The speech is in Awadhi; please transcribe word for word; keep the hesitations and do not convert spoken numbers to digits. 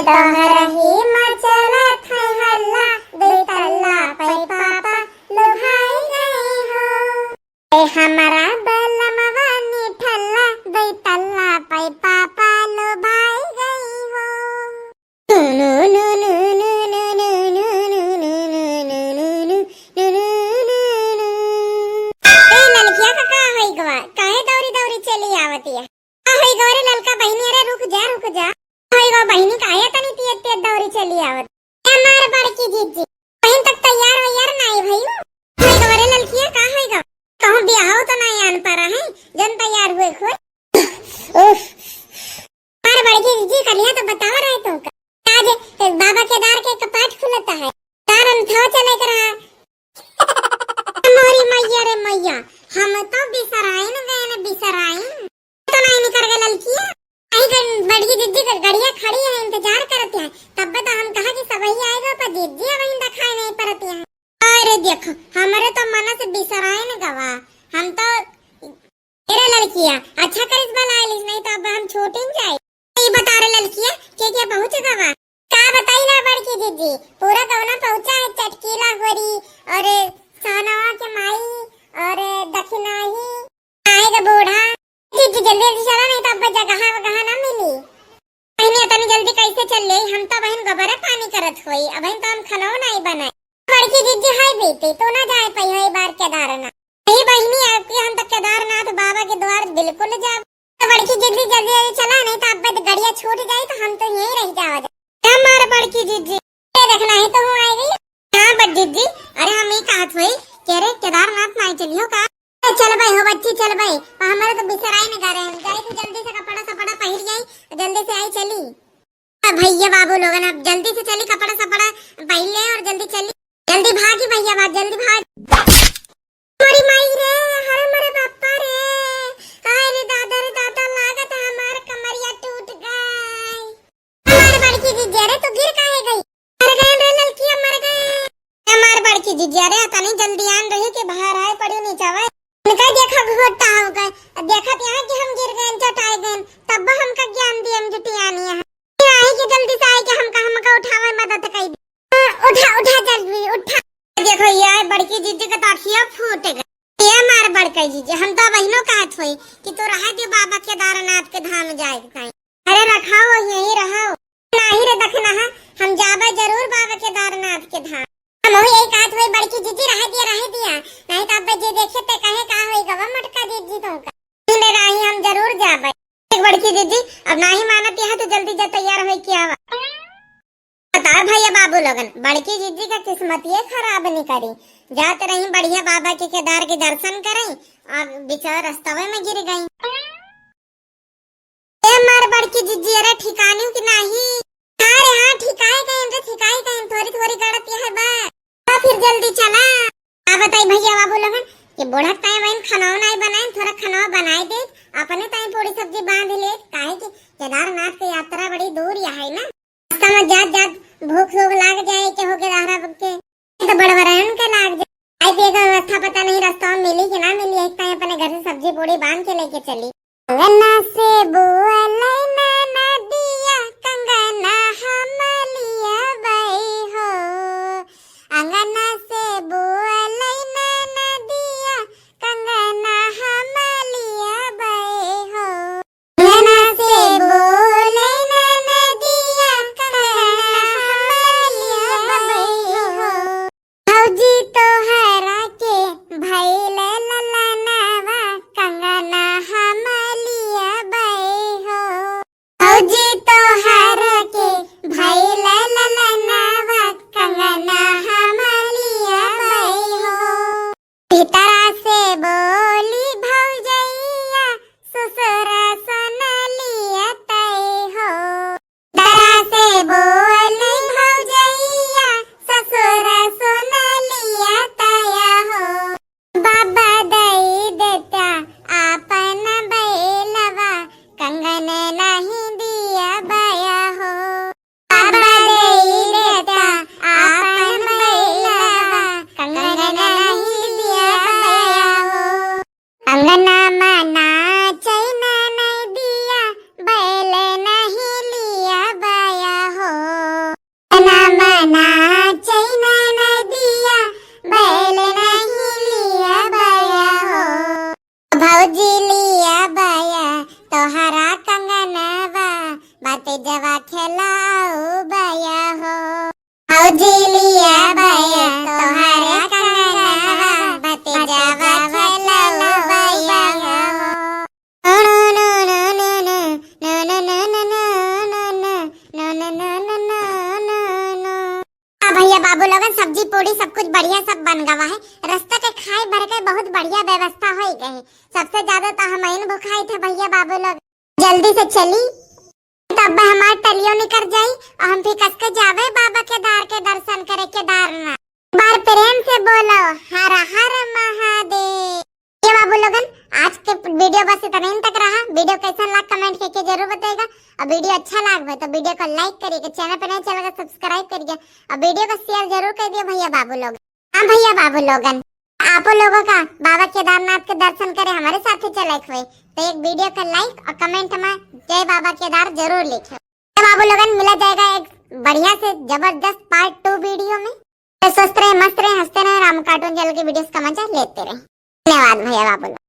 तोहरही मचलत है हल्ला, दुई तल्ला पै पापा लुभाई गई हो। ए हमरा बलमवा निठल्ला, दुई तल्ला पै पापा लुभाई गई हो। ए ललकिया का का होई गवा? काहे दौरी दौरी चली आवतिया? का होई गवा रे ललका बहिनी? अरे रुक जा, रुक जा। का होई गवा बहिनी, काहे तनी तेज तेज दौरी चली आवत? ए हमार बड़की जीजी, बहिन तक तैयार वैयार नाई भइउ। होई गवा रे ललकिया, का होई गवा? कहूँ बियाहो तो नाई आन परा है, जन तैयार हुए खोए। उफ। हमार बड़की जीजी कलिया तो बतावा रहे तुमका। आज बाबा केदार के कपाट खुलता है। तार हम थाव चले के रहा। मोरी मैया रे मैया, हम तो बिसराइन गए न, बिसराइन। तो नाई निकर गए ललकिया। आई गन बड़की जीजी के गड़िया खड़ी है, इंतजार करत है। तब तो हम कहा कि सबही आएगा, पर जीजी अबहिन देखाई नाई परत है। अरे देखो, हमरे तो मन से बिसराइन गवा। हम तो, ए रे ललकिया, अच्छा करिस बलाइलिस, नाई तो अब हम छूटिन जाई। ई बता रे ललकिया, के के पहुँच गवा? का बताई ना बड़की जीजी, पूरा गवना पहुँचा है, चटकीला होरी और सोनवा के माई और दखिनाही आएगा बूढ़ा। जीजी जल्दी जल्दी चला, नाई तो अब जगह वगह ना मिली। बहिनी, इतनी जल्दी कैसे चल ले? हम तो बहिन गोबरे पानी करत होई, अबहिन तो हम खनौ नाई बनाए। बड़की जीजी हाय बेटी, तू ना जाए पई हो ई बार केदारनाथ। नहीं बहिनी, आपके हम तो केदारनाथ बाबा के द्वार बिल्कुल जाब। तो बड़की जीजी जल्दी जल्दी चला, नाई तो अब गड़िया छूट जाई तो हम तो यहीं रह जावा जाए। हमार बड़की जीजी, ये देखना है तो हूँ आ गई। हाँ बड़ जीजी, अरे हम ई कहत होई, के रे केदारनाथ नाई चलियो का? ए, चल भाई हो बच्ची, चल भाई। पर हमारे तो बिसराई न गा रहे हैं। जाई तो जल्दी से कपड़ा सपड़ा पहिर जाई, जल्दी से आई चली। अब भैया बाबू लोगन, अब जल्दी से चली, कपड़ा सपड़ा पहिर ले और जल्दी चली। जल्दी भागी भैया, भाग, जल्दी भाग। मोरी माई रे, हरे मोरे बापा रे, हाय रे दादा रे दादा, लागत है हमार कमरिया टूट गई। हमार बड़की जीजी, अरे तू गिर काहे गई? मर गए रे ललकिया, मर गए। हमार बड़की जीजी, अरे तनी जल्दी आन रही कि बाहर आए पड़ी नीचावा। उनका देखा घोटा हो गए, देखत यहाँ कि हम गिर गए, चटाए गए, तब हमका ज्ञान दिए हम जुटियानी यहाँ। नहीं कि जल्दी से आए कि हमका, हमका उठावे मदद कर दी। हाँ, उठा, उठा जल्दी, उठा। देखो ये बड़की जीजी का तो अखिया फूट गए। ये हमार बड़की जीजी, हम तो बहिनो कहत होई कि तू रहा दियो बाबा केदारनाथ के धाम जाए के ताई। अरे रखाओ, यहीं रहो। नाही रे दखना, हम जाबे जरूर बाबा केदारनाथ के धाम। हम वही यही कहत होई बड़की जीजी, रह दिया, रह दिया, नहीं तो अब जे देखे ते कहे का होई गवा मटका जीजी तुमका। नहीं रे राही, हम जरूर जाबे। एक बड़की जीजी, अब नाही मानत यहाँ तो जल्दी जा तैयार होई के आवा। बता भैया बाबू लोगन, बड़की जीजी का किस्मत ये खराब नहीं करी। जात रही बढ़िया बाबा के केदार के दर्शन करे, अब बेचारा रस्तवे में गिर गई। ए मार बड़की जिज्जी, अरे ठिकानी कि नाही? हाँ रे हाँ, ठिकाए गए रे, ठिकाए गए, थोरी थोरी गड़त यह बा। तो फिर जल्दी चला। का बताई भैया बाबू लोगन कि बूढ़ा ताई बहन खाना नहीं बनाए, थोड़ा खाना बनाए दे, अपने ताई पूरी सब्जी बांध ले, काहे कि केदारनाथ के यात्रा बड़ी दूर यहाँ है ना। रास्ता में जात जात भूख सूख लाग जाए के हो केदारनाथ के। तो बड़वरन के लाग जाए। आई पिए का व्यवस्था पता नहीं रास्ता में मिली कि ना मिली, एक टाइम अपने घर से सब्जी पूड़ी बांध के लेके चली। अंगना से बोले ना नदिया, कंगना हम लिया बई हो। अंगना से बोले ना नदिया, कंगना हम लिया बई हो। अंगना से बोले ना नदिया, कंगना हम लिया बई हो। भौजी तोहरा के भइल ललनवा, कंगना हम लिया बई हो। भौजी तोहरा के भइल ललनवा, कंगना हम लिया बई हो। भीतरा से बोली भौजैया, ससुरा सुन लिया तई हो। भीतरा से बोली भौजैया, ससुरा सुन लिया तया हो। बाबा दई देता आपन बैलवा, कंगन नहीं दिया बया हो। बाबा दई देता आपन बैलवा, कंगन नहीं दिया बया हो। अंगना मना चैना नहीं दिया, बैल नहीं लिया बया हो। भतीजवा खेलाऊ बया हो। भौजी लिया बया तोहरे कंगनवा, भतीजवा खेलाऊ बया हो। हाँ भैया बाबू लोगन, सब्जी पूड़ी सब कुछ बढ़िया सब बन गवा है। रस्ता के खाए भर के बहुत बढ़िया व्यवस्था हो गई है। सबसे ज्यादा तो हम इन भुखाई थे भैया बाबू लोग। जल्दी से चली, तब हमार टलियो निकल जाई और हम फिर कस के जावे बाबा केदार के दर्शन करे, केदारनाथ। एक बार प्रेम से बोलो, हर हर महादेव। ये बाबू लोगन, आज के वीडियो बस इतना ही तक रहा। वीडियो कैसा लगा कमेंट करके जरूर बताइएगा, और वीडियो अच्छा लाग तो वीडियो को लाइक करिएगा, चैनल पे नए चैनल को सब्सक्राइब करिएगा, और वीडियो को शेयर जरूर कर दियो भैया बाबू लोग। हाँ भैया बाबू लोगन, आपो लोगों का बाबा केदारनाथ के दर्शन करे हमारे साथ ही चले हुए, तो एक वीडियो का लाइक और कमेंट में जय बाबा केदार जरूर लिखे। तो बाबू लोगन, मिला जाएगा एक बढ़िया से जबरदस्त पार्ट टू वीडियो में। तो स्वस्थ रहे, मस्त रहे, हंसते रहे, रामू कार्टून चैनल की वीडियोस का मजा लेते रहे। धन्यवाद भैया बाबू लोग।